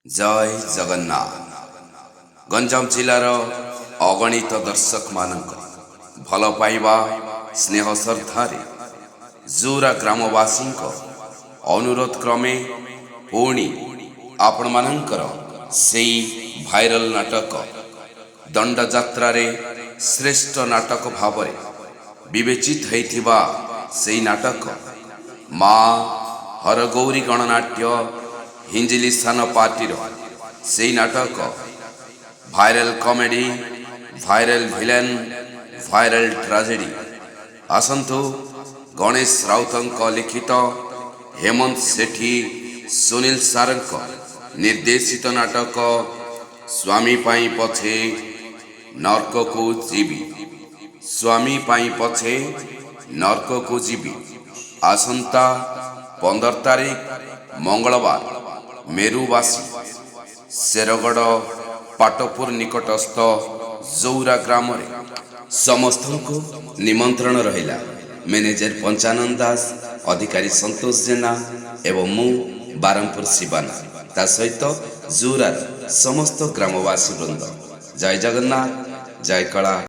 ଜୟ ଜଗନ୍ନାଥ। ଗଞ୍ଜାମ ଜିଲ୍ଲାର ଅଗଣିତ ଦର୍ଶକମାନଙ୍କ ଭଲ ପାଇବା, ସ୍ନେହ ଶ୍ରଦ୍ଧାରେ ଜୁରା ଗ୍ରାମବାସୀଙ୍କ ଅନୁରୋଧ କ୍ରମେ ପୁଣି ଆପଣମାନଙ୍କର ସେଇ ଭାଇରାଲ ନାଟକ, ଦଣ୍ଡଯାତ୍ରାରେ ଶ୍ରେଷ୍ଠ ନାଟକ ଭାବରେ ବିବେଚିତ ହୋଇଥିବା ସେଇ ନାଟକ, ମା ହରଗୌରୀ ଗଣନାଟ୍ୟ ହିଞ୍ଜିଲି ସାନ ପାର୍ଟିର ସେଇ ନାଟକ, viral comedy, viral villain, viral tragedy। ଆସନ୍ତୁ, ଗଣେଶ ରାଉତଙ୍କ ଲିଖିତ, ହେମନ୍ତ ସେଠୀ, ସୁନୀଲ ସାରଙ୍କ ନିର୍ଦ୍ଦେଶିତ ନାଟକ ସ୍ୱାମୀ ପାଇଁ ପଛେ ନର୍କକୁ ଯିବି, ସ୍ୱାମୀ ପାଇଁ ପଛେ ନର୍କକୁ ଯିବି, ଆସନ୍ତା 15 ତାରିଖ ମଙ୍ଗଳବାର ମେରୁବାସୀ ଶେରଗଡ଼ ପାଟପୁର ନିକଟସ୍ଥ ଜୌରା ଗ୍ରାମରେ ସମସ୍ତଙ୍କୁ ନିମନ୍ତ୍ରଣ ରହିଲା। ମ୍ୟାନେଜର ପଞ୍ଚାନନ ଦାସ, ଅଧିକାରୀ ସନ୍ତୋଷ ଜେନା ଏବଂ ମୁଁ ବାରମପୁର ଶିବାନା, ତା ସହିତ ଜୁରାର ସମସ୍ତ ଗ୍ରାମବାସୀ ବୃନ୍ଦ। ଜୟ ଜଗନ୍ନାଥ, ଜୟ କଳା।